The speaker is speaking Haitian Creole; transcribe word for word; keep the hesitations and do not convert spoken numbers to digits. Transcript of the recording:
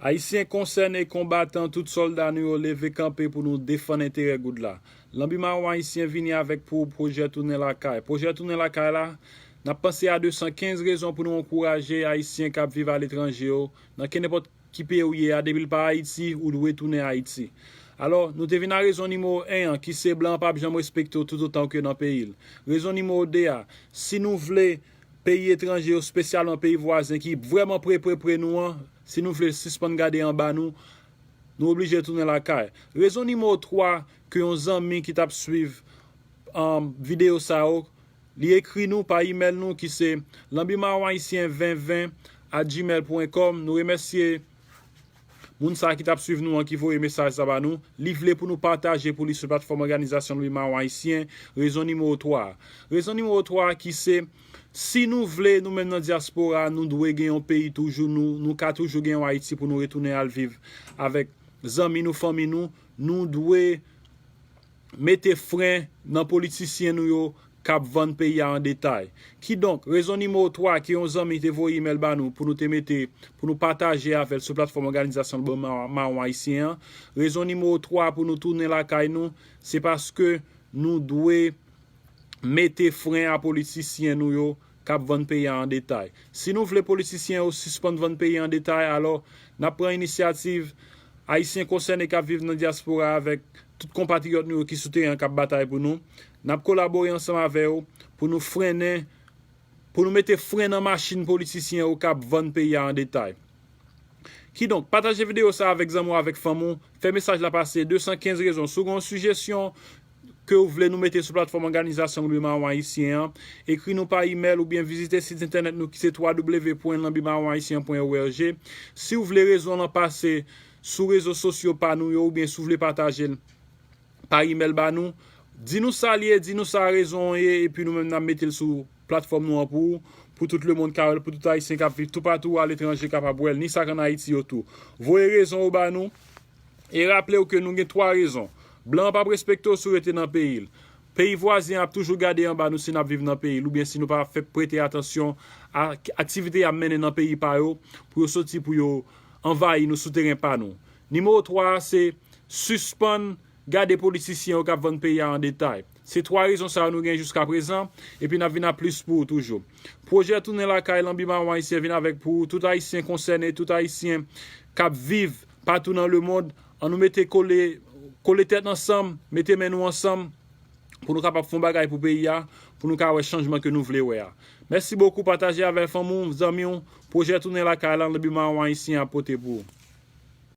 Ayisyen konsène, konbatan, tout sòlda nou yo, leve kanpe pou nou defann enterè goud la. Lanbi Mawon Ayisyen vini avèk pou pwojè Tounen Lakay. Pwojè Tounen Lakay la, n ap panse a de san kenz rezon pou nou ankouraje Ayisyen k ap viv aletranje yo, nan kenenpòt ki peyi w ye a, depi l pa Ayiti, ou dwe tounen Ayiti. Alò, nou te vin a rezon nimewo en an, ki se blan an p ap janm respekte w toutotan w ke nan peyi l. Rezon nimewo de a, si nou vle peyi etranje yo, espesyalman peyi vwazen ki vrèman pre, pre, pre nou an, si nou vle sispann gade anba nou, nou oblije tounen lakay. Rezon nimewo twa ke yon zanmi ki t ap swiv, um, videyo sa yo, li ekri nou pa imèl nou ki se lanbi mawon ayisyen ven ven at gmail pwen kòm. Nou remèsye moun sa ki t ap swiv nou an ki voye mesaj sa ba nou. Li vle pou nou pataje pou li sou platfòm òganizasyon Lanbi Mawon Ayisyen, rezon nimewo twa. Rezon nimewo twa ki se, si nou vle, nou menm nan dyaspora, nou dwe gen yon peyi toujou, nou, nou ka toujou gen yon Ayiti pou nou retounen al viv avèk zanmi nou, fanmi nou, nou dwe mete fren nan politisyen nou yo k ap vann peyi a an detay. Kidonk, rezon nimewo twa ke yon zanmi te voye imèl ba nou pou nou te mete, pou nou pataje avè l sou platfòm òganizasyon Lanbi Mawon Ayisyen an. Rezon nimewo twa pou nou tounen lakay nou, se paske nou dwe mete fren a politisyen nou yo k ap vann peyi a an detay. Si nou vle politisyen yo sispann vann peyi a an detay, alò, n ap pran inisyativ Ayisyen konsène k ap viv nan dyaspora avèk tout konpatriyòt nou yo ki sou teren an k ap batay pou nou. N ap kolabore ansanm avè yo pou nou frennen, pou nou mete fren nan machin politisyen yo k ap vann peyi a an detay. Kidonk, pataje videyo sa avèk zanmi w, avèk fanmi w, fè mesaj la pase. De san kenz rezon. Si w gen yon sijesyon ke w vle nou mete sou platfòm òganizasyon Lanbi Mawon Ayisyen an, ekri nou pa imèl oubyen vizite sit entènèt nou ki se twa w w w pwen lanbi mawon ayisyen pwen o r g. Si w vle rezon lan pase sou rezo sosyo pa nou yo oubyen si w vle pataje l pa imèl ba nou, di nou sa l ye, di nou sa rezon an ye, epi nou menm n ap mete l sou platfòm nou an pou ou, pou tout lemonn ka wè l, pou tout Ayisyen k ap viv toupatou aletranje kapab wè l, ni sa k ann Ayiti yo tou. Voye rezon yo ba nou, e raple w ke nou gen twa rezon. Blan an p ap respekte w si w rete nan peyi l. Peyi vwazen an ap toujou gade anba nou si n ap viv nan peyi l, oubyen si nou pa fè prete atansyon a aktivite y ap mennen nan peyi pa yo, pou yo soti pou yo anvayi nou sou teren pa nou. Nimewo twa a se sispann gade politisyen yo k ap vann peyi a an detay. Se twa rezon sa yo nou gen jiskaprezan, epi n ap vin a plis pou ou toujou. Pwojè Tounen Lakay Lanbi Mawon Ayisyen vin avèk pou ou, tout Ayisyen konsène, tout Ayisyen k ap viv patou nan lemonn, ann nou mete kole, kole tèt ansanm, mete men nou ansanm, pou nou kapab fè yon bagay pou peyi a, pou nou ka wè chanjman ke nou vle wè a. Mèsi bokou, pataje avè fanmi w, zanmi w, pwojè Tounen Lakay la, Lanbi Mawon Ayisyen ap pote pou ou.